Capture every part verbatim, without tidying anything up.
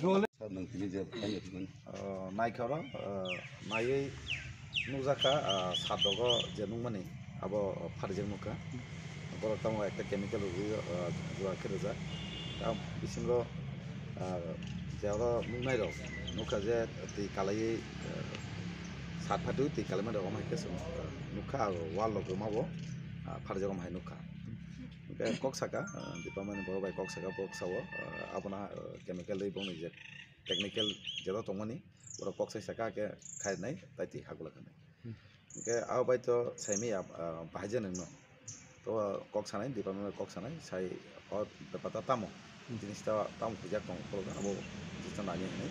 Sir, nwng tini je phai ya tini. O, naikhe oro, o, naiwi nukjakha, o, sat rogo je nukmani abo pharijak nukha. Borok tamo ekta chemical rwgwi, o, jora khe rijak. Tamo bisingo, o, je oro nuknairok nukha je twi kalaiwi, o, sat phatwi twi kalaimani rok omo hai khe chwng, o, nukha, aro wall rok rwmabo, o, pharijak omo hai nukha. Hwnkhe kok saka, ah, department ni borok bai kok saka, borok sao, ah, abono, ah, chemical tei bongni je technical jeto tongmani, borok kok sai saka khe khairnai, tai twi hagula khanai. Hmm. Hwnkhe abo bai to saimaya, ah, bahai je nwngno. To, ah, kok sanai, department bai kok sanai, sai o bepar ta tamo. Hmm. Jinis ta tamo khuijak tongo, borok abo jista nani hinwi,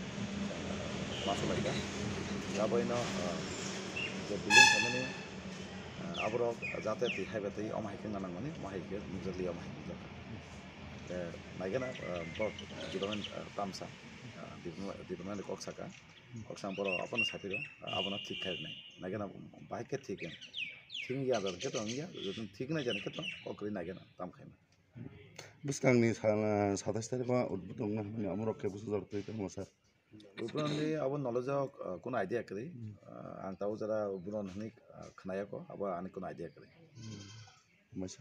ah, ma sulaikha. Aboino, ah, je building saimani, Ah, aborok jate twi haiba twi omo hai khe nang nangmani, omo hai khe nukjakliya, omo hai nukjakha. Eh, naigena, ah, borok department, ah, tamsa, ah, department, department kok saka, kok saka borok abono saphiro, ah, abono thik khairoknai. Naigena bahai khe thik, thik wngya jani khe to wngya, joto thik nai jani khe to kok kwrwi naigena tam khaima. Bwskangni sa-, satais tarikh o udbodon wngna hwnmani amorok khe bwsajak twi tongma sir. Buron ni abo knowledge o, uh, kuno idea kwrwi. Hmm. Uh, ang tabuk jora buron hwnwi, uh, khwnayakho, abo ani kuno idea kwrwi. Hmm. Maisa.